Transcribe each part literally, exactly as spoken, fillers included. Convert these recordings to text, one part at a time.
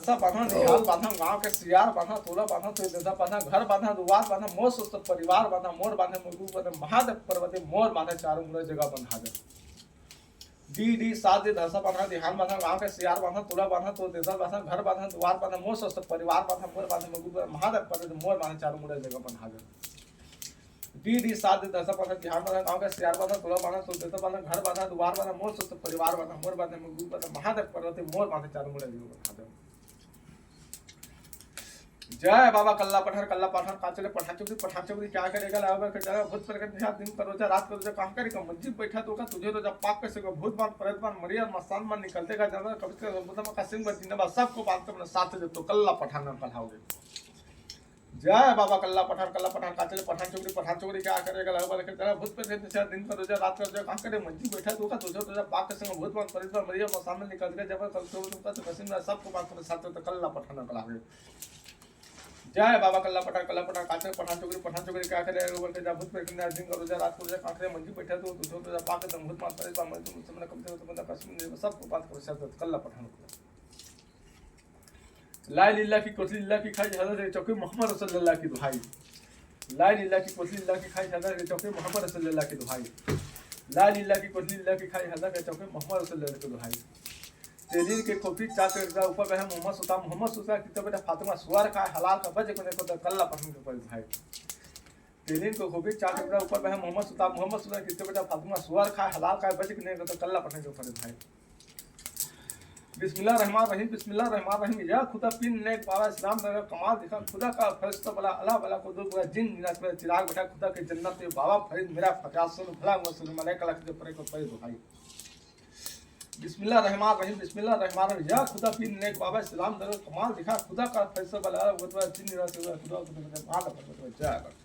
सब बांधा, निहाल बांधा, गांव के सियार बांधा, टोला बांधा, तो देसा बांधा, घर बांधा, दुआर बांधा, मोर स्वस्थ परिवार बांधा, मोर बांधे मगू बांधा, महादेव पर्वती मोर बांधा, चारों मुड़ा जगह बंधा जा। डी डी सात दे धरसा बांधा, दिहान बांधा, गांव के सियार बांधा, टोला बांधा, तो देसा बांधा, घर बांधा, दुआर बांधा, मोर स्वस्थ परिवार बांधा, मोर बांधे मगू बांधा, महादेव पर्वती मोर बांधा, चारों मुड़ा जगह बंधा जा। डी डी सात दे दसा बांधा, दिहान बांधा, गांव के सियार बांधा, टोला बांधा, तो देसा बांधा, घर बांधा, दुआर बांधा, मोर स्वस्थ परिवार बांधा, मोर बांधे मगू बांधा, महादेव पर्वती मोर बांधा, चारों मुड़ा जगह बंधा जा। जय बाबा कल्ला पठार, कल्ला पठार, का चले पठार चौकड़ी, पठार चौकड़ी क्या करेगा, लावे के जगह, भूत प्रेत के निशान, दिन का रोजा, रात का रोजा, कहाँ करेगा, मंजी बैठा तो का, तुझे रोजा पाप कैसे को, भूत बांध, प्रेत बांध, मरिया मसान बांध, निकलते का जगह, कभी का, मतलब का सिंह बांध, जिन्हें बांध, सबको बांध के अपने साथ दे तो कल्ला पठार ना कल्हाओगे। जय बाबा कल्ला पठार, कल्ला पठार, का चले पठार चौकड़ी, पठार चौकड़ी क्या करेगा, लावे के जगह, भूत प्रेत के निशान, दिन का रोजा, रात का रोजा, कहाँ करे, मंजी बैठा तो का, तुझे रोजा पाप कैसे को, भूत बांध, प्रेत बांध, मरिया मसान बांध, निकलते का जगह, कभी का, मतलब का सिंह बांध, सबको बांध के अपने साथ दे तो कल्ला पठार ना कल्हाओगे। जय बाबा कल्ला पठार, कल्ला पठार, काचर पठार चौकड़ी, पठार चौकड़ी क्या करे, ऊपर के जा भूत प्रेत के दिन का रोजा, रात का रोजा, कांकरे मंजी बैठा तो, तुझे तो जा पाक दम भूत मार परे, बा मैं तो मुझसे मना कम से कम बंदा कश्मीर में सबको बात कर सकते, कल्ला पठार को। लाय लीला की कोसली लीला की खाई, हजरत चौकी मोहम्मद रसूलुल्लाह की दुहाई। लाय लीला की कोसली लीला की खाई, हजरत चौकी मोहम्मद रसूलुल्लाह की दुहाई। लाय लीला की कोसली लीला की खाई, हजरत चौकी मोहम्मद रसूलुल्लाह की दुहाई। तेलीन के खोपड़ी चार टुकड़ा ऊपर बहे मोहम्मद सुता, मोहम्मद सुता कितने बेटा फातिमा सुअर खाए, हलाल का बज कोने को तो कल्ला पठार को परे भाई। तेलीन के खोपड़ी चार टुकड़ा ऊपर बहे मोहम्मद सुता, मोहम्मद सुता कितने बेटा फातिमा सुअर खाए, हलाल का बज कोने को तो कल्ला पठार को परे भाई। बिस्मिल्लाह रहमान रहीम, बिस्मिल्लाह रहमान रहीम। या खुदा पीर नेक बाबा इस्लाम नगर कमाल दिखा, खुदा का फरिश्ता बला अल्लाह बला को दो बुआ जिन जिनात में चिराग बैठा, खुदा के जन्नत में बाबा फरीद मेरा फरियाद सुन, भला हुआ सुन, मलाइका लख जो परे को परे दुहाई। बिस्मिल्लाह रहमान रहीम, बिस्मिल्लाह रहमान रहीम। या खुदा पीर नेक बाबा इस्लाम दरो कमाल दिखा, खुदा का फैसला बला, वो तो जिन निरा से हुआ, खुदा को तो मार कर, जय कर।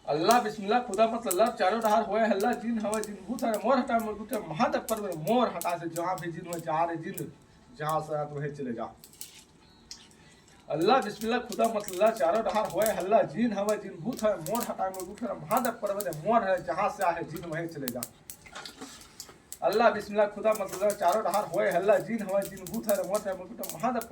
अल्लाह बिस्मिल्लाह खुदा मत लल्ला, चारों डहार होए हल्ला, जिन हवा जिन भूत है, मोर हटा मोर गुटे, महादेव पर्वत मोर हटा से, जहाँ भी जिन हुए, जहाँ रे जिन, जहाँ से आए तो वहीं चले जा। अल्लाह बिस्मिल्लाह खुदा मत लल्ला, चारों डहार होए हल्ला, जिन हवा जिन भूत है, मोर हटा मोर गुटे, महादेव पर्वत मोर है, जहाँ से आए जिन वहीं चले जा। अल्लाह बिस्मिल्लाह खुदा मत लल्ला, चारों डहार होए हल्ला, जिन हवा जिन भूत है, मोर है मोर गुटे, महादेव